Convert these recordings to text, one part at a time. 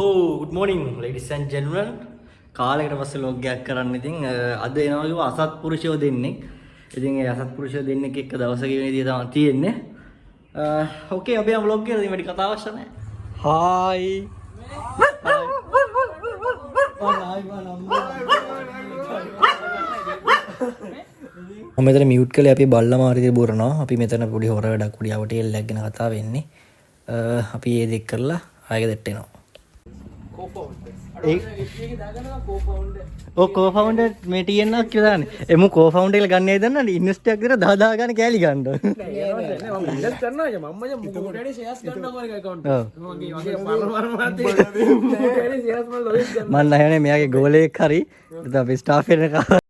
Good morning, ladies and gentlemen. කාලයකට පස්සේ vlog එකක් කරන්න. ඉතින් අද එනවා කිව්ව අසත්පුරුෂයෝ දෙන්නෙක්. ඉතින් ඒ අසත්පුරුෂයෝ දෙන්නෙක් එක්ක දවස ගෙවන විදිය තමයි තියෙන්නේ. ඕකේ, අපි යමු ව්ලොග් එකට. ඉතින් වැඩි කතා අවශ්‍ය නැහැ. හායි. ආයි බා නම්බර්. මම මෙතන මියුට් කළේ අපි බල්ලා මාර විදියට බුරනවා. අපි මෙතන පොඩි හොර වැඩක්, පොඩි අවටේල් එකක් ගැන කතා වෙන්නේ. අපි ඒ දෙක් කරලා ආයෙ දෙට්ට එනවා. ඒ ඔව්, කෝ-ෆවුන්ඩර් මේ ටීඑන් එකක් කියලා දාන්නේ. එමු කෝ-ෆවුන්ඩර් කියලා ගන්න ඇයි දන්නවද? ඉන්වෙස්ට් එකක් දීලා 10 10 ගන්න කෑලි ගන්න ඕන. මම ඉන්වෙස්ට් කරනවා මම මචං මුකට වැඩි ෂෙයාර්ස් ගන්නවා මගේ ඇකවුන්ට්. ඔව්. මගේ මගේ පරම පරම මතේ මුකට වැඩි ෂෙයාර්ස් මම ලොයිස් ගන්නවා. මං අහන්නේ මෙයාගේ ගෝලයෙක් හරි නැත්නම් අපේ ස්ටාෆ් කෙනෙක් ආවා.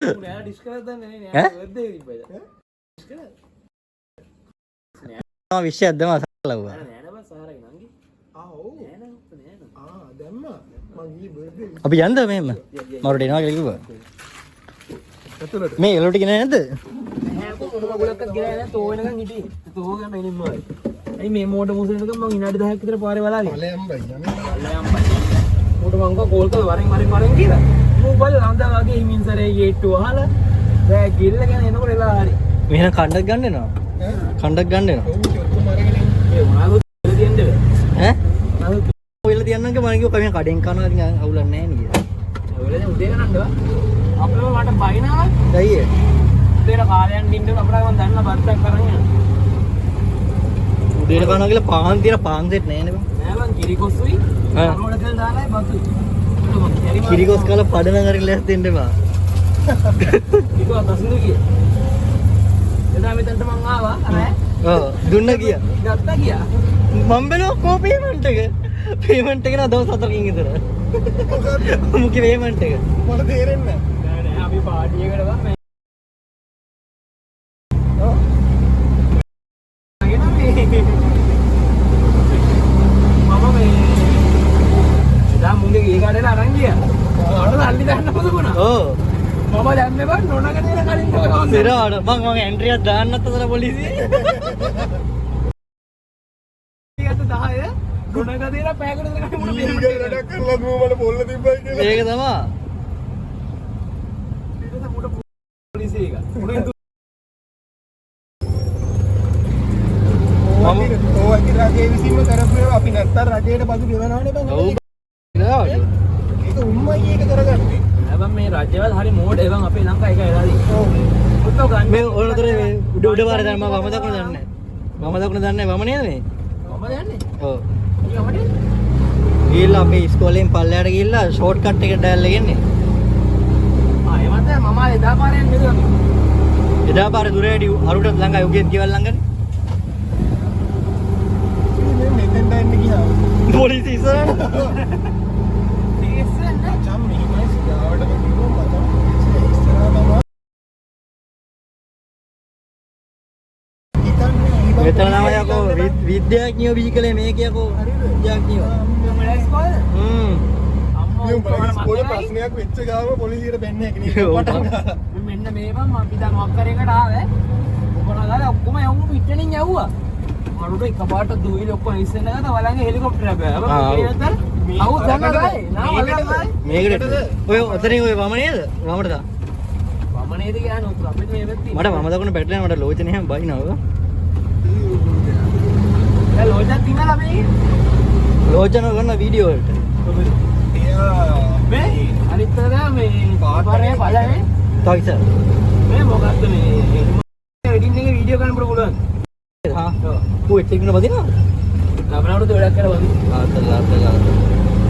නෑ, ඩිස් කරලා දන්නේ නෑ. ඈ? නෑ, බර්ත්ඩේ එක තිබ්බද? ඩිස් කරලා. මම විශ්යක් දැම්මා සලවුවා. නෑ නෑ බං, සාරගේ නංගි. ආ ඔව්. නෑ නෑ නෑ නෑ. ආ දැම්මා මං ඊයේ බර්ත්ඩේ. අපි යන්ද මෙහෙම? මරුට එනවා කියලා කිව්වා. ඇතුළට. මේ එළවලු ටික නෑ නේද? නෑ කො, මොන මගුලක්වත් ගෙනාවේ නෑ. තෝ වෙනකන් හිටියේ. තෝ ගන්න එනින්ම ආවේ. ඇයි මේ මෝඩ මුසෙනකම් මං විනාඩි 10ක් විතර පාරේ බලාගෙන. ඵලයන් බයි යන්නේ. ඵලයන් බයි. මූට මං කව කෝල් කරලා වරෙන් වරෙන් වරෙන් කියලා. මූ බලලා ළඳා වගේ හිමින් සැරේ ගේට්ටුව වහලා බෑග් ගිල්ලගෙන එනකොට එලා හරි. මෙහෙනම් කණ්ඩක් ගන්න එනවා. ඈ? කණ්ඩක් ගන්න එනවා. ඔව්, ඔක්කොම අරගෙන එන්න. ඒ මොනවද තියන්න බෑ. ඈ? මොනවද? ඔයලා තියන්නම් මං කිව්වා කමින් කඩෙන් කනවා, ඉතින් අවුලක් නෑ නේ කියලා. ඔයලා දැන් උදේ කරන්න බා. අපේම මට බයිනවා. ඇයි ඒ? උදේට කාලයන් දින්න අපිට මං දන්න බත්තක් අරන් යනවා. උදේට කනවා කියලා පාන් තියලා පාන් සෙට් නෑ නේ බං. නෑ බං, කිරි කොස්සුයි ආ. කරුවල තෙල් දාලායි බතුයි. ඒක මං කැරි මාර. කිරි කොස් කාලා පඩන කරගෙන ලෑස්ති වෙන්න එපා. කිව්වා දසුඳු කිය. එදා මෙතනට මං ආවා අර ඈ. ඔව්, දුන්න ගියා. ගත්තා ගියා. මං බැලුවා කෝ පේමන්ට් එක. පේමන්ට් එක නා දවස් 4කින් විතර. මුගේ පේමන්ට් එක. මට තේරෙන්නේ නෑ නෑ, අපි පාටි එකට බං මේ නෑ. ගෙන මේ මම මේ එදා මුංගේ ගේ කඩේට අරන් ගියා. අර සල්ලි දාන්න මොකද? ඔව්. මම දැම්මේ බං නොනගෙන එන කලින් තමයි මං. සිරාවට මං මං එන්ට්‍රි එකක් දාන්නත් අතර පොලිසිය. ගත්ත 10 නොනග දීලා පැයකට විතර කලින් මුණ ඊගල් පේමන්ට් වැඩක් කරලා දුව මට පොල්ල තිබ්බයි කියලා. ඒක තමා. ඊට පස්සේ මුට පොලිසිය එක. මුණ මම ඔව්, ඉතින් රජයේ විසින්ම කරපු ඒවා අපි නැත්තම් රජයට බදු ගෙවනවනේ බං. ඔව්. ඒක උම්මයි ඒක කරගන්නේ. නෑ බං, මේ රජ්‍යවල හරි මෝඩ ඒ බං, අපේ ලංකාවේ එක වෙලා තියෙන්නේ. ඔව්. මුත්තෝ ගන්න. මේ ඕන අතර මේ උඩ උඩ පාර දැන් මම වම දකුණ දන්නේ නැහැ. වම දකුණ දන්නේ නැහැ. වම නේද මේ? මම දන්නේ. ඔව්. ඊ වමනේ. ගිහිල්ලා අපේ ඉස්කෝලෙන් පල්ලෙහාට ගිහිල්ලා ෂෝට් කට් එකට ඩයල් එක එන්නේ. ආ ඒ මත මම ආ එදා පාරේ යන්නේ නේද අපි? එදා පාරේ දුර වැඩි අරුටත් ළඟයි උගේත් ගෙවල් ළඟනේ. ඉතින් මේ මෙතෙන්ට එන්න ගියා. පොලිසිය ඉස්සරහට. ඉස්සෙල්ලා මචං මෙහෙමයි සිගාවටම කිව්වා මචං පොලිසිය ඉස්සරහා තමයි. හිතන්නේ ඇයි බං මෙතන තමයි පොලිසිය යකෝ හිතන්නේ බං? විද්‍යාඥයෝ බිහි කළේ මේක යකෝ. හරිද? විද්‍යාඥයෝ. උඹලා ඉස්කෝලේ? හ්ම්. අම්මෝ. මේ උඹලගේ ඉස්කෝලේ ප්‍රශ්නයක් වෙච්ච ගාම පොලිසියට බැන්නේ නැහැ නේ. ඔව්. පටන් ගන්නවා. මෙන්න මේ බං, මම අපි දැන් මොකක් කරේ එකට ආවේ. ඔකන ගාලා ඔක්කොම යවුම් පිටණින් යවුවා. මරුට එකපාරට දූවිලි ඔක්කොම ඉස්සෙන්න ගත්තා, වලංගේ හෙලිකොප්ටරයක් බෑ. ආ, ඔව්. මේ අවු දන්නවා නා වලං ආයේ. මේකට ඔය ඔතනින් ඔය වම නේද? වමට දා. වම නේද කියන්නේ උතුර අපිට මේ පැත්තේ. මට වම දකුණ පැටලෙන, මට ලෝචන එහෙම බයිනවා. දැන් ලෝජක් තියනවා මේ. ලෝචන කරන වීඩියෝ වලට. එයා මේ අනිත් එක තමයි මේ පාරේ බලන්නේ. තව ඉස්සර. මේ මොකද්ද මේ එඩින් එකේ වීඩියෝ ගන්න පුළුවන්. හා. ඌ එච්චර ඉන්න බදිනවද? ලබන අවුරුදු වැඩක් කරලා වගේ. ආතල් ආතල් ආතල්.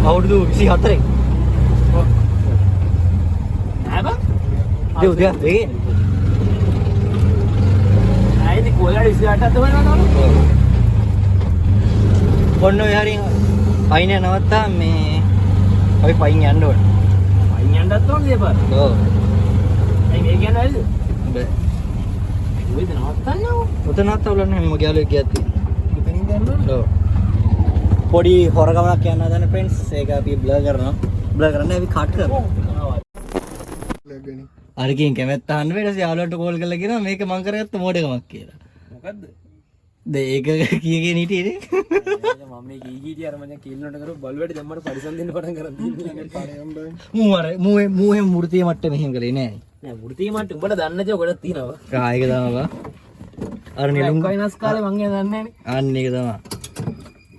අවුරුදු 24. නෑ බං. දෙව් දෙයක් දෙකේ. ආයේ ඉතින් කොල්ලට 28ක් තමයි නේද? ඔන්න ඔය හරින් අයින නවත්තා මේ අපි පයින් යන්න ඕන. අයින් යන්නත් ඕනේ මේ පාර. ඔව්. ඇයි මේ කියන්නේ හරිද? බෑ. ඔයද නවත්තන්නේ ඔව්. ඔතන නවත්තා උලන්නේ නැහැ මගේ යාළුවෙක් ගියත් තියෙනවා. මෙතනින් යන්න ඔව්. පොඩි හොර ගමනක් යන්න හදන ෆ්‍රෙන්ඩ්ස්, ඒක අපි බ්ලර් කරනවා. බ්ලර් කරන්නේ අපි කට් කරනවා. ලැබෙන්නේ. අර කියෙන් කැමැත්ත අහන්න බෑ. ඊට පස්සේ යාළුවන්ට කෝල් කරලා කියනවා මේක මං කරගත්ත මෝඩකමක් කියලා. මොකද්ද? ඒක කිය කියන හිටියේ නේ. මම මේ කී කී අර මචං කීල්ලට කරපු බලුවට දැන් මට පරිසම් දෙන්න පටන් ගන්න තියෙන්නේ. පරයම් බං. මූ අර මූ මූ එහෙම මූර්තිය මට්ටමේ එහෙම කළේ නෑ. නෑ වෘත්තීය මට්ටම උඹලා දන්නේ නැතිව ගොඩක් තියෙනවා. ආ ඒක තමයි බා. අර නෙළුම් කයිනස් කාලේ මං ගැන දන්නේ නෑනේ. අන්න ඒක තමයි.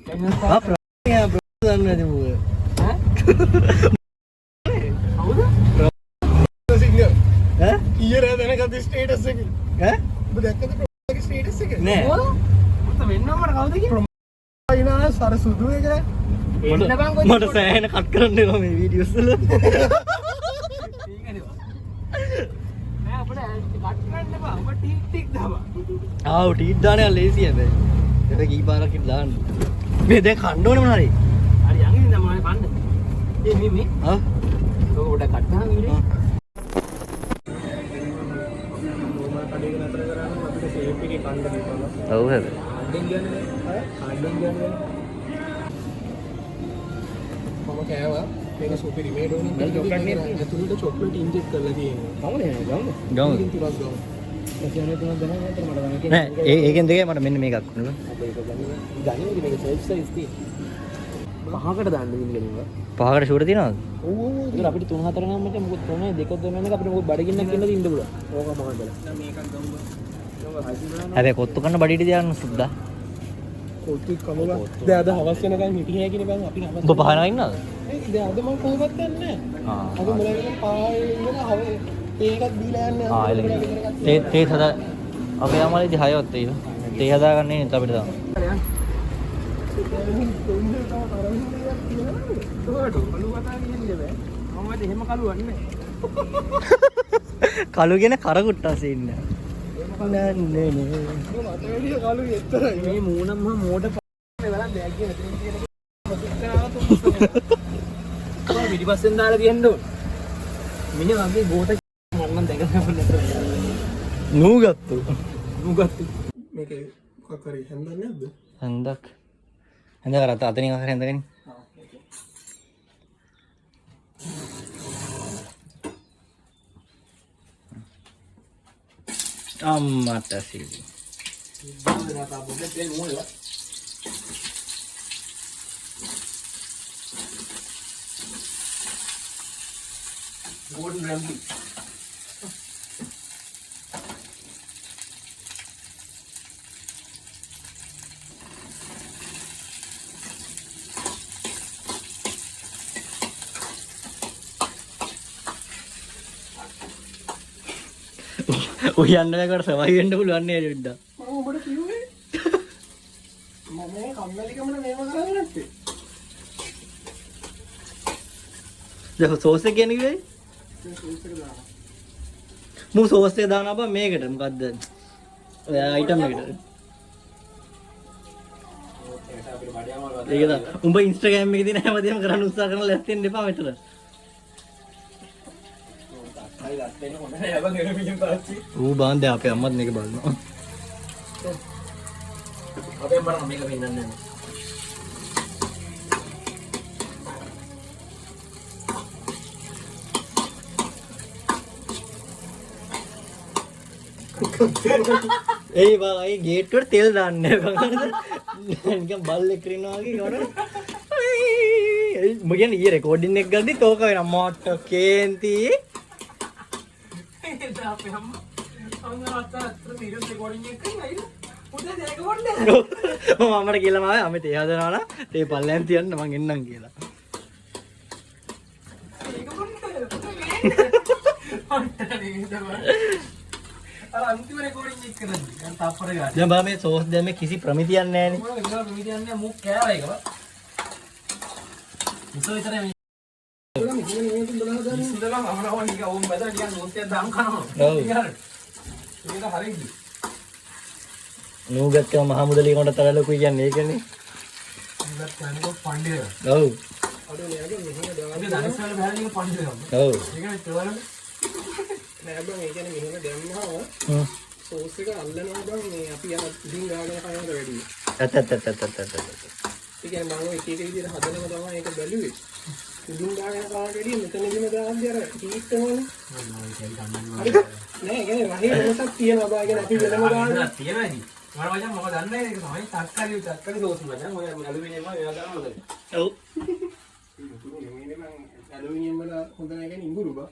කයිනස් ආ ප්‍ර දන්නේ නැති මූ. ඈ? කවුද? සිංහ. ඈ? ඊයේ රෑ දැනගත්ත ස්ටේටස් එක. ඈ? ඔබ දැක්කද ප්‍රොෆයිල් ස්ටේටස් එක? නෑ. මොකද? මට වෙන්නම මට කවුද කියන්නේ? අයිනා සර සුදු එක. එන්න බං කොච්චර මට සෑහෙන කට් කරන්න වෙනවා මේ වීඩියෝස් වල. ඒකනේ බං. නෑ අපිට කට් කරන්න එපා. ඔබ ටීක් ටීක් දාපන්. ආව් ටීට් දාන එක ලේසි හැබැයි. ඒක කී පාරක් ඉන්න දාන්න. මේ දැන් කන්න ඕනේ මොනාරි. හරි යන් ඉතින් දැන් මොනවද කන්න? ඒ මේ මේ ආ? ඔක පොඩ්ඩක් කට් ගහන් ඉන්නේ. රෝමල් කඩේක නතර කරා නම් අපිට සේෆ් එකේ කන්න දීපන්. ඔව් හැබැයි. කඩෙන් කියන්නේ ඈ? කඩෙන් කියන්නේ මම කෑවා. මේක සුපිරි. මේ ඩෝනට් මම චොක්ලට් නේ තියෙන්නේ. ඇතුළට චොක්ලට් ඉන්ජෙක්ට් කරලා තියෙනවා. කවුද එන්නේ ගමු. ගමු. ඉතින් තුනක් ගමු. එතන තුනක් ගමන් අතර මට ගන්න නෑ ඒ ඒකෙන් දෙකයි මට මෙන්න මේකක් වුණා. අපේ එක ගන්න. ගන්නේ ඉතින් මේක සෙල්ෆ් සයිස් තියෙන. පහකට දාන්න දෙන්න කියලා. පහකට ෂුවර් තියනවද? ඔව් ඔව් ඔව්. ඒතර අපිට තුන හතර නම් මචං මොකද තුනේ දෙක තුන වෙනක අපිට මොකද බඩගින්නක් ඉන්න ඉන්න පුළුවන්. ඕක මම හදලා. නෑ මේකක් ගමු බං. හැබැයි කොත්තු කන්න බඩේට තියාගන්න සුද්දා. කොත්තු කමු බං. දැන් අද හවස් වෙනකන් හිටියේ හැකිනේ බං. අපි හවස්. උඹ පහනවා ඉන්නවද? ඒ දැන් අද මං කොහෙවත් යන්නේ නෑ. ආ. අද මුලගෙන පාරේ ඉඳලා හව තේ එකක් දීලා යන්නේ. ආ එළ තේ තේ හදා අපේ අම්මලා ඉතින් හයවත් ඒක. තේ හදාගන්නේ නේ අපිට තාම. කළු කතා කියන්නේ බෑ. මම මට එහෙම කළුවක් නෑ. කළු කියන කරකුට්ටාසේ ඉන්න. නෑ නෑ නෑ. මට වැඩිය කළු එච්චරයි. මේ මූණම් මහ මෝඩ මේ බලන්න බෑග් එක මෙතනින් තියෙන ප පිටිපස්සෙන් දාලා තියන්න ඕන. මිනිහ වගේ ගෝත මං නම් දැකලා නැහැ. නූගත්තු. නුගත්තු. මේක මොකක් හරි හැන්දක් නැද්ද? හැන්දක්. හැන්ද අර අත අතනින් අහර හැන්දගනි. අම්මට සිරි. Gordon Ramsay. ඔය යන්න බෑකට සවයි වෙන්න පුළුවන් නේ චුට්ටක්. මම ඔබට කිව්වේ මම මේ කම්මැලිකමට මේව කරන්නේ නැත්තේ. දැන් සෝස් එක කියන්නේ කිව්වේ? දැන් සෝස් එක දානවා. මූ සෝස් එක දානවා බං මේකට මොකද්ද? ඔය අයිටම් එකට. ඒක තමයි. උඹ Instagram එකේ තියෙන හැමදේම කරන්න උත්සාහ කරන ලැස්ති වෙන්න එපා මෙතන. හරි ලස් වෙන්න හොඳ නෑ බං ඒක පිටින් පාච්චි. ඌ බං දැන් අපේ අම්මත් මේක බලනවා. අපේ අම්මට මේක පෙන්නන්න නෑ. ඒ බං අය ගේට්ටුවට තෙල් දාන්නේ බං හරිද? නිකන් බල්ලෙක් රිනවා වගේ කවුරුද? උඹ කියන්නේ ඊයේ රෙකෝඩින් එක ගද්දිත් ඕක වෙනවා මට කේන්ති. අපේ අම්මා අන්න අත අතර වීඩියෝ රෙකෝඩින් එක කරලා ඉන්න. පුතේ දෙක කොණ්ඩේ. මම අම්මට කියලා මාවේ අම්මේ තේ හදනවා නම් තේ පල්ලෙන් තියන්න මං එන්නම් කියලා. ඒක කොණ්ඩේ. පුතේ මේ. අර අන්තිම රෙකෝඩින් එක කරන්නේ. දැන් තාප්පර ගන්න. දැන් බා මේ සෝස් දැම්මේ කිසි ප්‍රමිතියක් නැහැනේ. මොන විදිහට ප්‍රමිතියක් නෑ මූ කෑවා ඒක බා. මිසෝ විතරයි මේ. ඉස්සෙල්ලා මම නම් නිකන් ඕම් බදලා නිකන් නෝත් එකක් දාන් කනවා. ඔව්. ඒක හරියි. නූගත්කම මහ මුදලී කොට තරල ලොකුයි කියන්නේ ඒකනේ. නූගත් කියන්නේ පණ්ඩිත. ඔව්. අඩෝ නෑගේ මෙහෙම දාන්න. අපි දනිස් වල බහැලා නිකන් පණ්ඩිත. ඔව්. ඒක නේ තවලනේ. නෑ බං ඒ කියන්නේ මෙහෙම දැම්මහම හ්ම්. සෝස් එක අල්ලනවා බං මේ අපි අර ඉදින් ගාගෙන කනවට වැඩිය. ඇත්ත ඇත්ත ඇත්ත ඇත්ත ඇත්ත ඇත්ත. ඒ කියන්නේ මම ඔය එක එක විදිහට හදනම තමයි ඒක බැලුවේ. උඩින් දාගෙන කනවට වැඩිය මෙතනදිම දාද්දි අර හීට් වෙනවනේ. හරිද? නෑ ඒ කියන්නේ රහේ වෙනසක් තියෙනවා බා. ඒ කියන්නේ අපි වෙනම දාන්නේ. තියෙනවා ඉතින්. මම මචං මොකද දන්නේ ඒක තමයි තක්කාලි තක්කාලි සෝස් මචං ඔය ඇලුමිනියම් වල ඒවා කරන්න හොඳයි. ඔව්. ඉඟුරු නෙමෙයිනේ මං ඇලුමිනියම් වල හොඳ නැහැ කියන්නේ ඉඟුරු බා.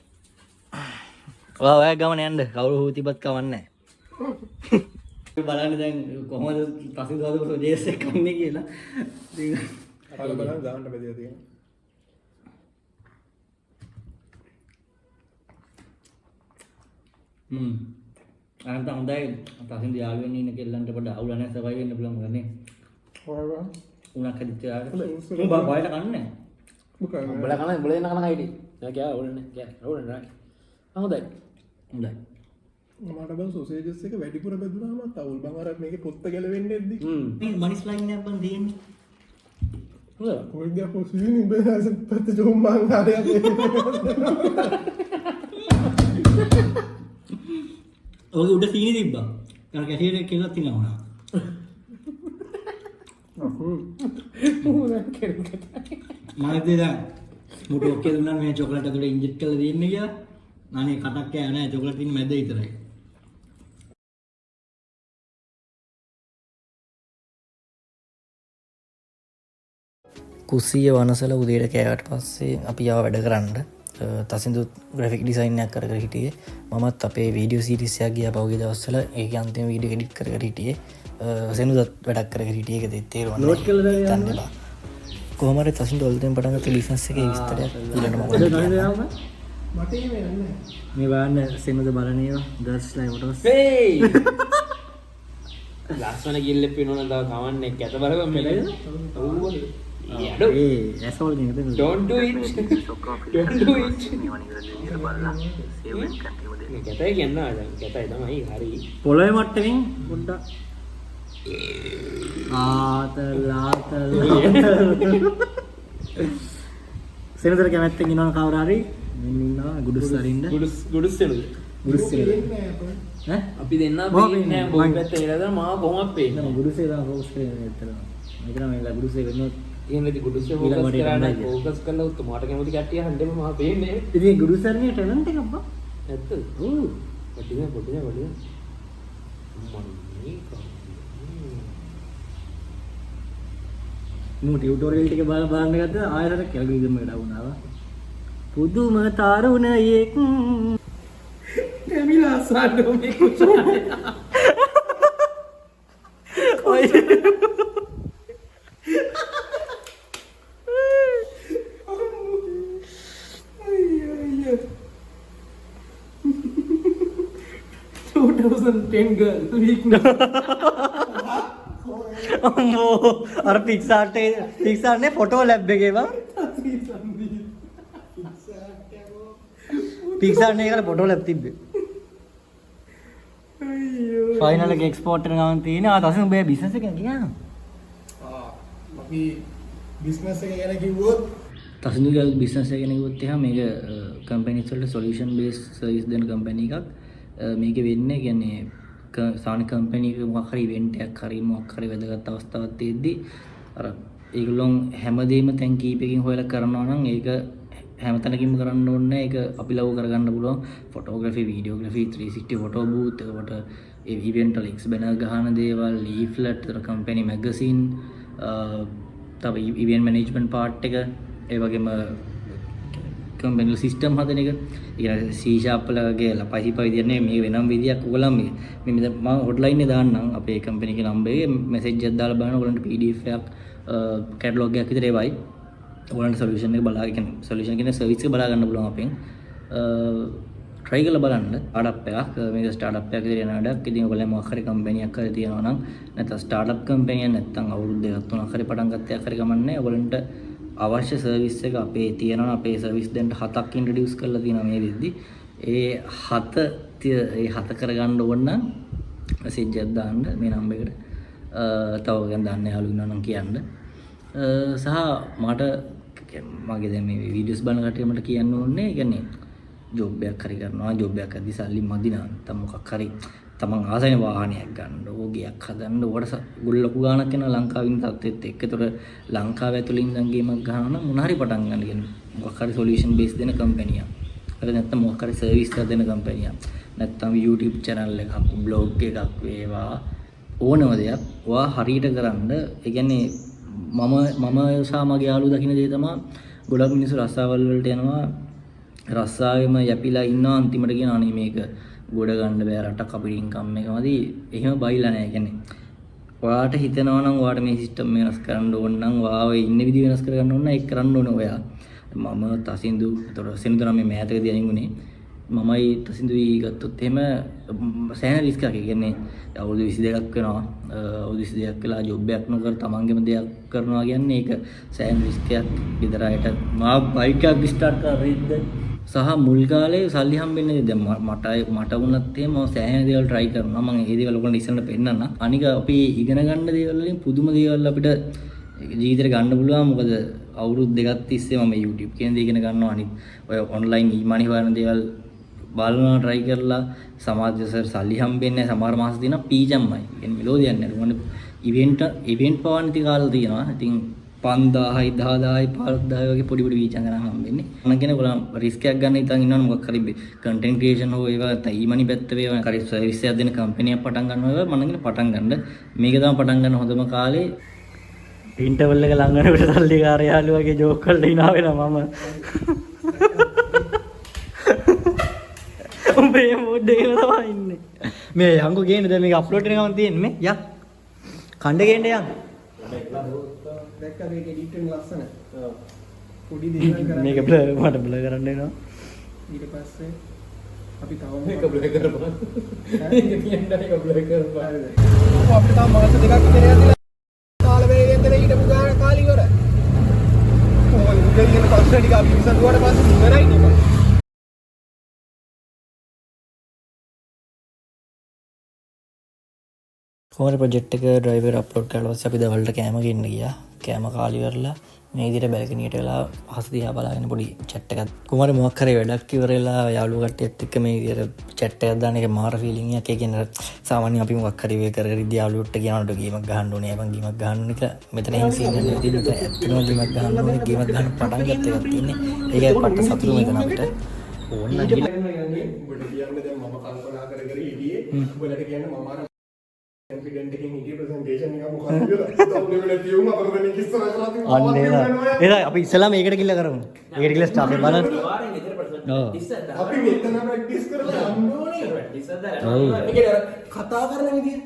ඔයා ඔයා ගමන යන්න කවුරු හෝ තිබ්බත් කවන්නේ නැහැ. බලන්න දැන් කොහොමද තසින් සාදු ජේස් එක කන්නේ කියලා. ඉතින් අර බලන්න දාන්න බැදිලා තියෙනවා. හ්ම්. අනන්ත හොඳයි තසින් යාළු වෙන්න ඉන්න කෙල්ලන්ට පොඩ්ඩ අවුල නැහැ සර්වයිව් වෙන්න පුළුවන් ගන්නේ. ඔය උණක් හදිච්ච යාට. උන් බා බයට කන්නේ නැහැ. මොකද උඹලා කන උඹලා දෙන්න කන හිටියේ. නෑ ගෑ අවුල නෑ ගෑ අවුල නෑ. ආ හොඳයි. හොඳයි. මට බං සොසේජස් එක වැඩිපුර බැදුනාම අවුල් බං අර මේකේ පොත්ත ගැලවෙන්නේ නැද්දි. හ්ම්. මේ මනිස් ලයින් එකක් බං තියෙන්නේ. හොඳයි. කොයිද අපෝ සීනි බෑස පැත්ත ජොම්මන් හරියට. ඔගේ උඩ සීනි තිබ්බා. අර කැෂියර් එක කියලා තිනවා. මම හිතුවේ දැන් මුට ඔකේ දුන්නා මේ චොකලට් ඇතුලේ ඉන්ජෙක්ට් කරලා දෙන්නේ කියලා. අනේ කටක් කෑ නෑ චොකලට් ඉන්නේ මැද විතරයි. කුස්සිය වනසල උදේට කෑවට පස්සේ අපි ආව වැඩ කරන්න. තසින්දු ග්‍රැෆික් ඩිසයින් එකක් කර කර හිටියේ. මමත් අපේ වීඩියෝ සීරීස් එකක් ගියා පහුගිය දවස්වල. ඒකේ අන්තිම වීඩියෝ එඩිට් කර කර හිටියේ. සෙනුදත් වැඩක් කර කර හිටියේ. ඒක තේරුම් ලෝඩ් කරලා දාලා හිතන්න එපා. කොහොම හරි තසින්දු අලුතෙන් පටන් ගත්ත බිස්නස් එකේ විස්තරයක් ඊළඟට මම ඔයාලට කියන්නම්. මට එහෙම යන්නේ මේ බලන්න සෙනුද බලන ඒවා ගර්ල්ස් ලයි ෆොටෝස්. හේයි. ලස්සන කිල්ලෙක් පේනවනම් තව කවන්නේ කැත බලපන් මේක. ඔව්. යඩෝ. ඒ ඇසෝල් නේද? Don't do it. Don't do it. මේ කැතයි කියන්න දැන් කැතයි තමයි හරි. පොළොවේ මට්ටමින් පොඩ්ඩක් ආතල් ආතල් සෙනතර කැමැත්තෙන් ඉන්නවනම් කවුරු හරි මෙන්න ඉන්නවා ගුඩුස් අරින්න. ගුඩුස් ගුඩුස් වෙනුද? ගුඩුස් වෙනුද? ඈ අපි දෙන්නා මම පේන්නේ නෑ පේන්නේ. බොයි පැත්තේ ඉඳලා තමයි මාව කොහොමද පේන්නේ? නෑ ගුඩුස් එක තමයි ફોකස් කරන්නේ ඇත්තටම. මේක නම් එලා ගුඩුස් එක වෙනොත් එහෙම නැති ගුඩුස් එක ඊළඟ ફોකස් වටේට කරා නම් හොඳයි. ફોකස් කළා උත් මාට කැමති කට්ටිය හන්දෙම මාව පේන්නේ. ඉතින් ගුඩුස් අරින්නේ ටැලන්ට් එකක් බං. ඇත්තද? ඔව්. පොඩි නෑ පොඩි නෑ පොඩි නෑ. මම මේක මූ ටියුටෝරියල් ටික බලන්න බලන්න ගත්තා ආයෙත් ඇල්ගොරිතම් එකට ඩවුන් ආවා. පුදුම තරුණයෙක් කැමිලා සාඩෝ මේ කුසල. ඔය අයියෝ 2010 girl weakness. අම්මෝ අර පික්සාර්ට් එකේ පික්සාර්ට් නේ ෆොටෝ ලැබ් එකේ බං. පික්සාර්ට් නේ ඒකට ෆොටෝ ලැබ් තිබ්බේ. අයියෝ. ෆයිනල් එක එක්ස්පෝර්ට් වෙන ගමන් තියෙන ආ තසින් උඹේ බිස්නස් එක ගැන කියන්න. ආ අපි බිස්නස් එක ගැන කිව්වොත් තසින්දුගේ බිස්නස් එක ගැන කිව්වොත් එහෙම මේක කම්පැනිස් වලට සොලියුෂන් බේස් සර්විස් දෙන කම්පැනි එකක්. මේකේ වෙන්නේ කියන්නේ සාමාන්‍ය කම්පැනි එකක මොකක් හරි ඉවෙන්ට් එකක් හරි මොකක් හරි වැදගත් අවස්ථාවක් තියෙද්දි අර ඒගොල්ලොන් හැමදේම තැන් කීපයකින් හොයලා කරනවා නම් ඒක හැම තැනකින්ම කරන්න ඕනේ නෑ. ඒක අපි ලව් කරගන්න පුළුවන් ෆොටෝග්‍රැෆි, වීඩියෝග්‍රැෆි, 360 ෆොටෝ බූත්, එතකොට ඒ ඉවෙන්ට් වල එක්ස් බැනර් ගහන දේවල්, ලීෆ්ලට්, එතකොට කම්පැනි මැගසින්, තව ඉවෙන්ට් මැනේජ්මන්ට් පාර්ට් එක, ඒ වගේම කම්පැනි වල සිස්ටම් හදන එක. ඒ කියන්නේ C sharp වල වගේ ලපයි සිපයි විදියට නෙමෙයි මේ වෙනම විදියක් ඔයගොල්ලන් මේ මේ මෙතන මම හොට්ලයින් එක දාන්නම් අපේ කම්පැනි එකේ නම්බර් එකේ මැසේජ් එකක් දාලා බලන්න ඔයගොල්ලන්ට PDF එකක් කැටලොග් එකක් විතර ඒවයි. ඔයගොල්ලන්ට සොලියුෂන් එක බලා, ඒ කියන්නේ සොලියුෂන් කියන්නේ සර්විස් එක බලා ගන්න පුළුවන් අපෙන්. ට්‍රයි කරලා බලන්න. ස්ටාර්ට්අප් එකක්. මේක ස්ටාර්ට්අප් එකක් විදියට යන වැඩක්. ඉතින් ඔයගොල්ලන් මොකක් හරි කම්පැනි එකක් හරි තියෙනවා නම් නැත්නම් ස්ටාර්ට්අප් කම්පැනි එකක් නැත්නම් අවුරුදු දෙකක් තුනක් හරි පටන් ගත්ත එකක් හරි කමක් නැහැ. ඔයගොල්ලන්ට අවශ්‍ය සර්විස් එක අපේ තියෙනවා නම් අපේ සර්විස් දැන්ට 7ක් ඉන්ට්‍රොඩියුස් කරලා තියෙනවා මේ වෙද්දි. ඒ හත ඒ හත කරගන්න ඕන නම් මැසේජ් එකක් දාන්න මේ නම්බර් එකට. තව ගැන දන්න යාළුවෝ ඉන්නවා නම් කියන්න. සහ මට මගේ දැන් මේ වීඩියෝස් බලන කට්ටිය මට කියන්න ඕනේ, ඒ කියන්නේ ජොබ් එකක් හරි කරනවා, ජොබ් එකක් කරද්දි සල්ලි මදි නම් නැත්නම් මොකක් හරි තමන් ආසයින වාහනයක් ගන්න ඕ ගෙයක් හදන්න ඕකට ගොඩ ලොකු ගාණක් යනවා ලංකාවේ ඉන්න තත්ත්වෙත් එක්ක. ඒතර ලංකාව ඇතුළේ ඉඳන් ගේමක් ගහනවා නම් මොන හරි පටන් ගන්න කියන්නේ මොකක් හරි සොලියුෂන් බේස් දෙන කම්පැනි එකක්. හරි නැත්නම් මොකක් හරි සර්විස් එකක් දෙන කම්පැනි එකක්. නැත්නම් YouTube channel එකක්, බ්ලොග් එකක් වේවා, ඕනම දෙයක් ඔයා හරියට කරන්න. ඒ කියන්නේ මම මම සහ මගේ යාළුවෝ දකින දේ තමයි ගොඩක් මිනිස්සු රස්සාවල් වලට යනවා, රස්සාවෙම යැපිලා ඉන්නවා, අන්තිමට කියන අනේ මේක ගොඩ ගන්න බෑ, රටක් අපිට ඉන්කම් එක මදි. එහෙම බයිලා නෑ. ඒ කියන්නේ ඔයාට හිතෙනවා නම් ඔයාට මේ සිස්ටම් වෙනස් කරන්න ඕන නම්, ඔයා ඔය ඉන්න විදිහ වෙනස් කරගන්න ඕන නම් ඒක කරන්න ඕනේ ඔයා. මම තසින්දු, එතකොට සින්දු නම් මේ මෑතකදී අයින් වුණේ. මමයි තසින්දුයි ගත්තොත් එහෙම සෑහෙන රිස්ක් එකක්. ඒ කියන්නේ අවුරුදු 22ක් වෙනවා. අවුරුදු 22ක් වෙලා ජොබ් එකක් නොකර තමන්ගේම දෙයක් කරනවා කියන්නේ ඒක සෑහෙන රිස්ක් එකක්. ගෙදර අයට මා බයික් එකක් ස්ටාර්ට් කරලා රිද්ද සහ මුල් කාලේ සල්ලි හම්බෙන්නේ දැන් මට මට වුණත් එහෙම මම සෑහෙන දේවල් try කරනවා. මම ඒ දේවල් ඔයගොල්ලන්ට ඉස්සරහට පෙන්නන්න. අනික අපි ඉගෙන ගන්න දේවල් වලින් පුදුම දේවල් අපිට ජීවිතේට ගන්න පුළුවන්. මොකද අවුරුදු දෙකක් තිස්සේ මම YouTube කියන දේ ඉගෙන ගන්නවා. අනිත් ඔය ඔන්ලයින් ඊමනි හොයන දේවල් බලනවා try කරලා. සමාජ සර් සල්ලි හම්බෙන්නේ නැහැ. සමහර මාස තියෙනවා පීජම්මයි. ඒ කියන්නේ මෙලෝ දෙයක් නෑ. මොකද ඉවෙන්ට් ඉවෙන්ට් පවන්න ඉති කාලා තියෙනවා. ඉතින් 5000යි 10000යි 15000යි වගේ පොඩි පොඩි වීචන් ගණන් හම්බෙන්නේ. මම කියන්නේ ඔයගොල්ලන් රිස්ක් එකක් ගන්න හිතන් ඉන්නවනේ මොකක් හරි කන්ටෙන්ට් ක්‍රියේෂන් හෝ ඒවා නැත්නම් ඊමනි පැත්ත වේවා හරි සර්විස් එකක් දෙන කම්පැනි එකක් පටන් ගන්නවා ඒවා මම කියන්නේ පටන් ගන්න. මේක තමයි පටන් ගන්න හොඳම කාලේ. ඉන්ටර්වල් එක ලඟ වෙනකොට සල්ලිකාර යාළුවාගේ ජෝක් වලට හිනා වෙනවා මම. උඹේ මූඩ් එකේම තමයි ඉන්නේ. මේ යංකෝ ගේන්න දැන් මේක අප්ලෝඩ් වෙන ගමන් තියෙන්නේ මේ යන්. කණ්ඩ ගේන්න යන්. දැක්කද මේක එඩිට් වෙන ලස්සන? පොඩි දේවල් කරන්න. මේක බ්ලර් මට බ්ලර් කරන්න වෙනවා. ඊට පස්සේ අපි තවම මේක බ්ලර් කරපන්. මේක තියන්න එක බ්ලර් කරපන්. ඔව් අපිට තව මාස දෙකක් විතර යද්දිලා කාල වේගයෙන් දෙන ඊටපු ගාන කාලේ ඉවරයි. කොහොමද උදේ කියන ප්‍රශ්න ටික අපි විසඳුවාට පස්සේ ඉවරයි නේ බං. කොහොමද ප්‍රොජෙක්ට් එක ඩ්‍රයිවර් අප්ලෝඩ් කරලා පස්සේ අපි දවල්ට කෑම ගෙන්න ගියා. කෑම කාලි ඉවරලා මේ විදිහට බැල්කනියට වෙලා අහස දිහා බලාගෙන පොඩි චැට් එකක්. කොහොම හරි මොකක් හරි වැඩක් ඉවර වෙලා යාළුවෝ කට්ටියත් එක්ක මේ විදිහට චැට් එකක් දාන එක මාර ෆීලිං එකක්. ඒ කියන්නේ සාමාන්‍යයෙන් අපි මොකක් හරි වේ කර කර ඉද්දි යාළුවොත් කියනකොට ගේමක් ගහන්න ඕනේ, බං ගේමක් ගහන්න ඕනේ කියලා. මෙතන එහෙම සීන් එකක් නෙවෙයි තියෙන්නේ. මෙතන ඇත්තටම ගේමක් ගහන්න ඕනේ, ගේමක් ගහන්න පටන් ගත්ත එකක් තියෙන්නේ. ඒකයි පට්ට සතුටු මෙතන අපිට. ඕන්න ගිහලා උඹට කියන්න දැන් මම කල්පනා කර කර හිටියේ උඹලට කියන්න මම අර කොන්ෆිඩන්ට් එකෙන් හිටියේ ප්‍රසන්ටේෂන් එක මොකක්ද කියලා. තවුනේ වෙලා තියුම් අතර දෙනෙක් ඉස්සර කරලා තිබුණා. අන්න ඒලා. ඒලා අපි ඉස්සෙල්ලාම ඒකට ගිහලා කරමු. ඒකට ගිහලා ස්ටාෆ් එක බලන්න. ඔව්. අපි මෙතන ප්‍රැක්ටිස් කරලා යන්න ඕනේ. ඔව්. ඒ කියන්නේ අර කතා කරන විදිය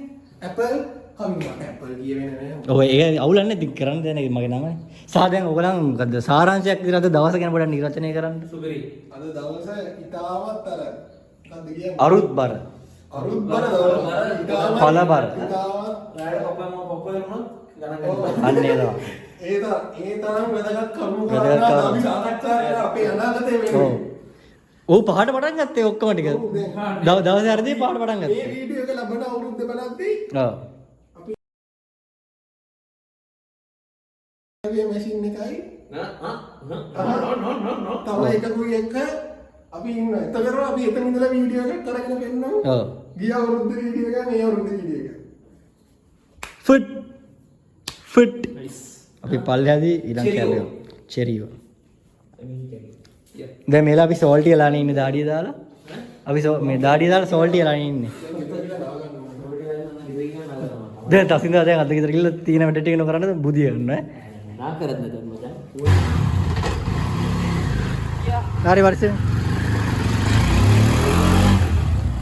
Apple කවි මට Apple කියවෙන්නේ නෑ. ඔව් ඒක අවුලක් නෑ ඉතින් කරන්න දෙයක් නෑ මගේ නමනේ. සහ දැන් ඔයගොල්ලන් මොකද්ද සාරාංශයක් විදිහට අද දවස ගැන පොඩ්ඩක් නිර්වචනය කරන්න. අද දවස ඉතාමත් අර මොකද්ද කියන්නේ? අරුත් බර. අරුත් බර දවසක්. ඉතාමත් පළ බර. ඉතාමත් රායඩ පප්පා මම පප්පා වුණොත් ගණන් ගන්න. අන්න ඒ තමයි. ඒ තරම් ඒ තරම් වැදගත් කරුණු වැදගත් කාරණා කරුණු. අපි සාකච්ඡා කරලා අපේ අනාගතය ඔව්. වෙනුවෙන්. ඔව් පහට පටන් ගත්තේ ඔක්කොම ටික. ඔව්, දැන්. දවසේ හරිදී පහට පටන් මේ ගත්තේ. වීඩියෝ එක ලබන අවුරුද්ද බලද්දී ඔව්. මේ මැෂින් එකයි නා ආ නෝ නෝ නෝ නෝ. තව එකකුයි එක්ක අපි ඉන්නවා. එතකොට අපි එතන ඉඳලා වීඩියෝ එකක් අරගෙන පෙන්නමු. ඔව්. ගිය අවුරුද්ද වීඩියෝ එක මේ අවුරුද්ද වීඩියෝ එක. Foot foot nice. අපි පල්ලෙහාදී ඊළඟ චෙරියෝ. කැලේ චෙරියෝ. දැන් මේලා අපි සෝල්ටි වෙලානේ ඉන්නේ දාඩිය දාලා. අපි මේ දාඩිය දාලා සෝල්ටි වෙලානේ ඉන්නේ. දැන් තසින්දා දැන් අද ගෙදර ගිහලා තියෙන වැඩ ටික නොකරන්න බුදිය ගන්නවා ඈ. නා කරත් නැතත් මචං. හරි වර්ෂ.